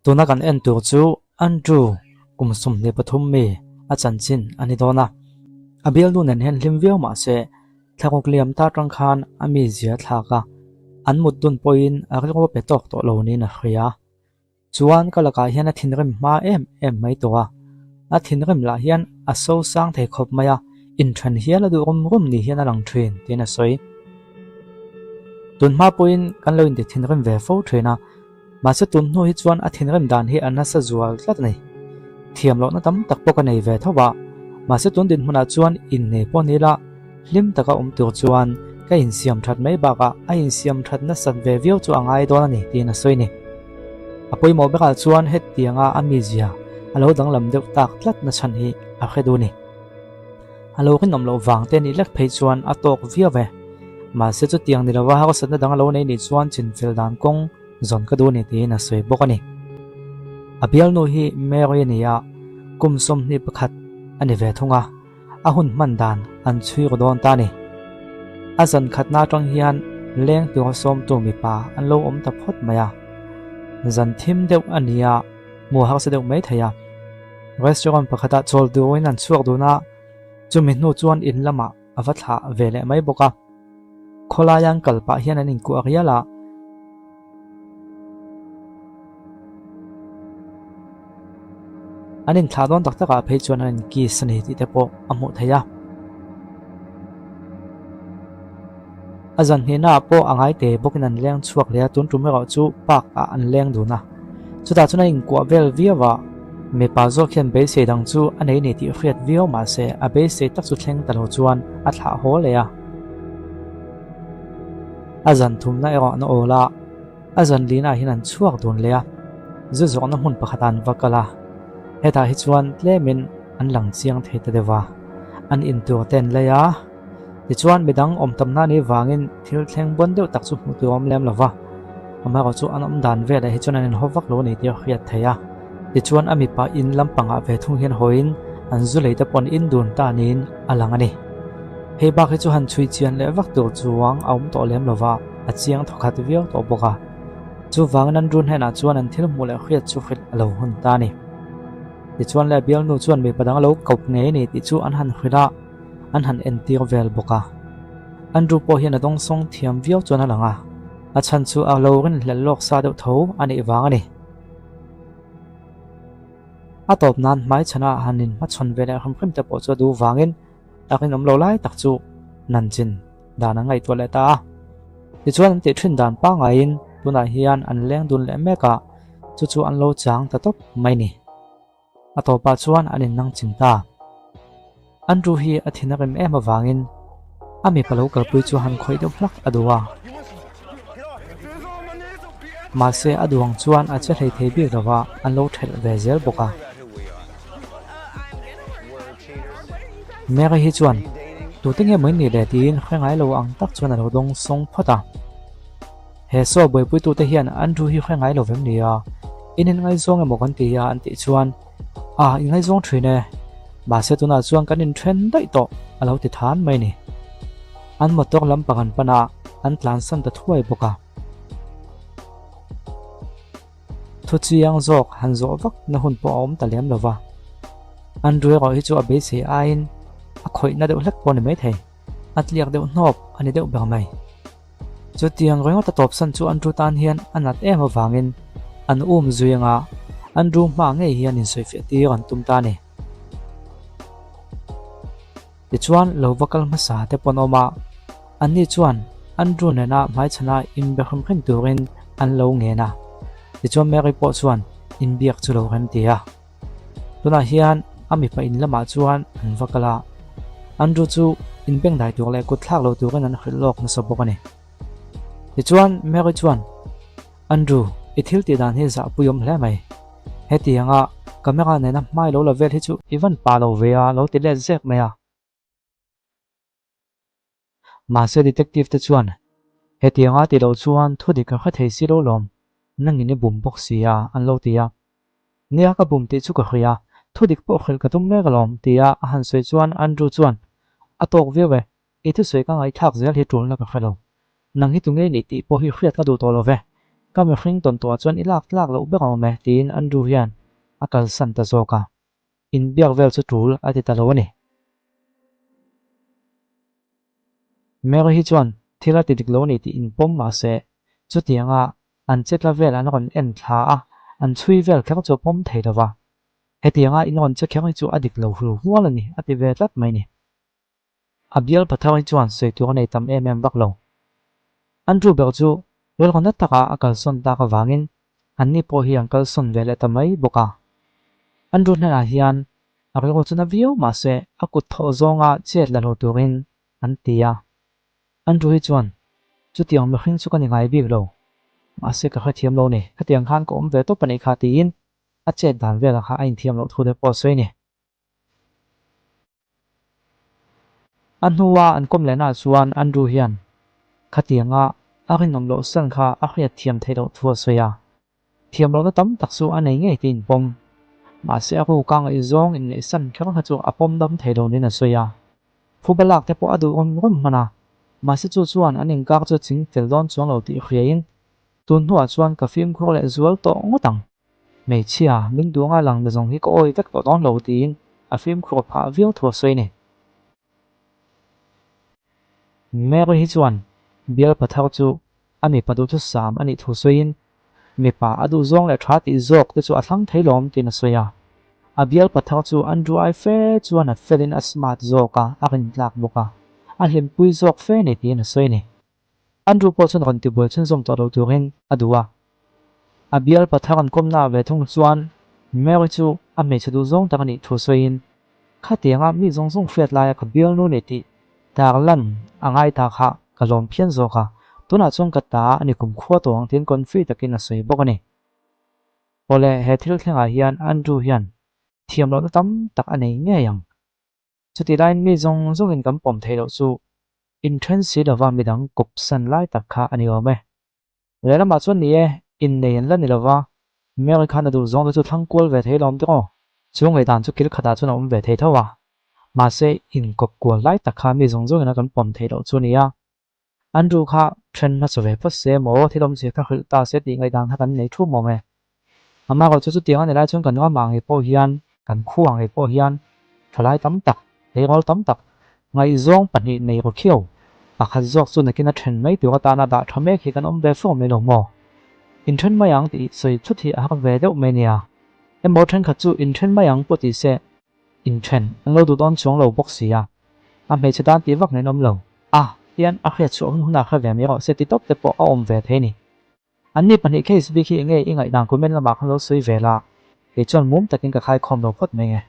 Tuna kan en tur chu Andrew kum 23 mi a chanchin a ni dawn a. A bialnu nen hian hlim viau mah se thlaruk liam ta atang khan a mizia a thlak a, an mut dun pawhin a rilru pe tawk tawh lo niin a hria. Chuan ka lakah hian a thinrim hma em em mai tawh a, a thinrim lah hian a so sang thei khawp mai a, inthen hial a duh rum rum ni hian a lang thin tiin a sawi. Tun hma pawhin kan lo inti thinrim ve fo thin a, mahse tun hnu hi chuan a thinrim dan hi a nasa zual tlat a ni. Thiam lohna tam tak pawh ka nei ve tho a, mahse tun dinhmunah chuan innei pawh ni la, Hlim taka awm tur chuan ka insiam that mai bakah a insiam that nasat ve viau chu a ngai dawn a ni tiin a sawi ni. A pawimawh berah chuan hetianga a mizia a lo danglam deuh tak tlat na chhan hi a hre duh ni. A lo rinawm loh vang te nih lek phei chuan a tawk viau ve. Mahse chutiang ni lova harsatna dang a lo nei nih chuan chinfel dan kawng zawn ka duh a ni tiin a sawi bawk a ni. A bialnu hi Mary a ni a, kum 21 a ni ve thung a. A hun hman dan an chhui ru dawn ta a ni. A zan khatna atang hian leng tura sawmtu mipa an lo awm ta phawt mai a. Zan thim deuh a ni a, hmu harsa deuh mai thei a. Restaurant pakhatah chawl durin an chhuak dun a, chumi hnu chuan in lamah a va thlah ve leh mai bawk a. Khawlaia an kal pah hian an inkuah rial a. An inthlah dawn tak takah phei chuan an inkiss a ni tih te pawh a hmuh theih a. A zan hnihnaah pawh a ngai te bawkin an leng chhuak leh a, tun tum erawh chu park ah an leng dun a. Chutah chuan an inkuah vel viau a, mipa zawk hian beisei dang chu a nei ni tih hriat viau mahse a beisei tak chu thleng ta lo chuan a thlah haw leh a. A zan thumna erawh an awl a, a zan linah hian an chhuak dun leh a, zu zawhna hmun pakhatah an va kal a, hetah hi chuan tlemin an lang chiang thei ta deuh a, an intur te an lei a, tichuan midang awm tamna anih vangin thil thleng bawn deuh tak chu hmuh tur a awm lem lo va, amaherawh chu an awm dan velah hi chuan an inhaw vak lo a ni tih a hriat theih a, tichuan a mipa in lampangah ve thung hian hawiin an zu lei te pawh an in dun ta niin a lang a ni. Hei bak hi chu han chhui chian leh vak tur chuang a awm tawh lem lova, a chiang thawkhat viau tawh bawk a. Chuvangin an run hnenah chuan an thil hmuh leh hriat chu hrilh a lo hun ta a ni. Tichuan leh bialnu chuan mipa dang a lo kawp ngei a ni tih chu an han hrilh a, an han entir vel bawk a. Andrew pawh hian a dawngsawng thiam viau chuan a lang a, a chhan chu a lo rinhlelh lawk sa deuh tho a nih vang a ni. A tawp nan hmaichhana han inhmachhawn ve leh hrim hrim te pawh chu a duh vangin A rinawm lo lai tak chu Nanchin dan an ngaihtuah leh ta a. Tichuan an tih thin dan pangaiin tunah hian an leng dun leh mek a, chu chu an lo chang ta tawp mai ni. A tawpah chuan an innang ching ta. Andrew hi a thin a rem em avangin a mipa lo kalpui chu han khawih deuh hlak a duh a. Mahse a duh ang chuan a che hlei thei bik lova an lo thelh ve zel bawk a. Mary hi chuan, Tute nge mai ni le? tiin hre ngai lo ang tak chuan a lo dawng sawng phawt a. He saw buaipuitute hian Andrew hi hre ngai lo vem ni a, in inngaizawng emaw kan ti a an tih chuan, A, inngaizawng thin e, mahse tunah chuan kan inthen daih tawh a lo ti than mai ni. An motor lampang an pan a, an tlansan ta thuai bawk a. Thu chiang zawk han zawh vak na hun pawh a awm ta lem lo va. Andrew erawh hi chu a beisei aiin a khawihna deuh hlek pawh a ni maithei, a tliak deuh hnawp a ni deuh ber mai. Chutiang ringawt a tawpsan chu Andrew tan hian a nat em avangin an um zui anga Andrew hma ngei hian insawifiah tir an tum ta a ni. Tichuan lo va kal hmasa te pawn awm a, anni chuan Andrew nena hmaichhana inbe hrim hrim turin an lo ngen a. Tichuan Mary pawh chuan inbiak chu lo rem ti a. Tunah hian a mipa in lamah chuan an va kal a, Andrew chu inbengdai tur leh kut thlak lo turin an hrilh lawk nasa bawk a ni. Tichuan Mary chuan Andrew, i thil tih dan hi zahpuiawm hle mai. Hetianga camera nena hmai lo la vel hi chu i van pa lo ve a lo ti let zek mai a. Mahse detective te chuan hetianga ti lo chuan thu dik a hre thei si lo lawm, nangin i bum bawk si a an lo ti a. Nia ka bum tih chu ka hria, thu dik pawh hrilh ka tum mek alawm tia a han sawi chuan Andrew chuan a tawk viau e, I thusawi ka ngaihthlak zel hi tulna ka hre lo. Nang hi tunge nih tih pawh hi hriat ka duh tawh lo ve. Ka mihring tawn tawhah chuan i lak tlak loh ber awm e, tiin Andrew hian a kalsan ta zawk a. Inbiak vel chu tul a ti ta lo a ni. Mary hi chuan thil a ti dik lo a ni tih inpawm mah se, chutianga an chetla vel an rawn en thla a, an chhui vel kher chu a pawm thei lo va. Hetianga in rawn che kher hi chu a dik lo hul hual a ni, a ti ve tlat mai ni. A bial pathar hi chuan sawi tur a nei tam em em vak lo. Andrew ber chu rilru na taka a kalsawn tak avangin anni pawh hi an kalsawn ve leh ta mai bawk a. Andrew hnenah hian a rilru chu na viau mahse a kut thawh zawnga chet la lo turin an ti a. Andrew hi chuan, Chutiang mihring chu ka ni ngai bik lo, mahse ka hrethiam lo ni, khatiang khan ka awm ve tawp a nih kha tiin a chet dan velah kha a inthiam loh thu te pawh a sawi a ni. A hnua an kawm lehnaah chuan Andrew hian khatianga a rinawm loh san kha a hriat thiam theih loh thu a sawi a. Thiam lohna tam tak chu a nei ngei tiin pawm. Mahse a ruka ngaihzawng inneihsan kher kha chu a pawm dam thei lo niin a sawi a. Phuba lak te pawh a duh rawm rawm hman a, mahse chu chuan an inkar chu ching fel dawn chuang lo tih hriain tun hnuah chuan ka fimkhur leh zual tawh ngawt ang. Hmeichhia, min duh anga lang na zawng hi ka awi vek tawh dawn lo tiin a fimkhur phah viau thu a sawi a ni. Mary hi chuan bial pathar chu a mipa duhthusam a nih thu sawiin mipa a duh zawng leh tha tih zawk te chu a thlang thei lawm tiin a sawi a. A bial pathar chu Andrew ai fe chuan a felin a smart zawk a, a rintlak bawk a, a hlimpui zawk fe ni tiin a sawi a ni. Andrew pawh chuan rawn tibuai chhunzawm tawh lo turin a duh a. A bial pathar an kawmnaah ve thung chuan Mary chu a hmeichhe duh zawng tak a nih thu sawiin, Khatianga mi zawng zawng hriat laia ka bialnu ni tih tarlan a ngai ta kha ka lawm phian zawk a, tunah chuan ka ta a ni kumkhua tawh ang tiin confi takin a sawi bawk a ni. Awle, he thil thlengah hian Andrew hian thiam lohna tam tak a nei ngei ang. Chutih laiin mi zawng zawngin kan pawm theih loh chu inthen si lova midang kawp san lai tak kha a ni awm e. Lehlamah chuan ni e, innei an la ni lova, Mary khan a duh zawng te chu thlang kual ve thei lawm tiraw? Chu ngaihdan chu kil khatah chuan a awm ve thei tho a, mahse inkawp kual lai tak kha mi zawng zawngin a kan pawm theih loh chu a ni a. Andrew kha then hmasa ve phawt se maw, thil awmzia kha hrilh ta se tih ngaihdan kha kan nei thu mawm e. Amaherawh chu chutiang a ni lai chuan kan ramah ngei pawh hian, kan khuah ngei pawh hian thalai tam tak, tleirawl tam tak, ngaihzawng pahnih nei ru khiau, pakhat zawk chu nakin a then mai tur atana dah tha mek hi kan awm ve fo mai lo maw? Inthen mai ang tih sawi thut hi a har ve deuh mai nia. Emaw thenkhat chu inthen mai ang pawh ti se, Inthen an lo duh dawn chuang lo bawk si a, a hmeichhe tan tih vak ngaihna awm lo. A, tian a hriat chhuah hun hunah hre ve mai rawh se ti tawp te pawh a awm ve thei a ni. Anni pahnih case bik hi enge i ngaihdan comment lamah khan lo sawi ve la, kei chuan mum takin ka khaikhawm lo phawt mai nge.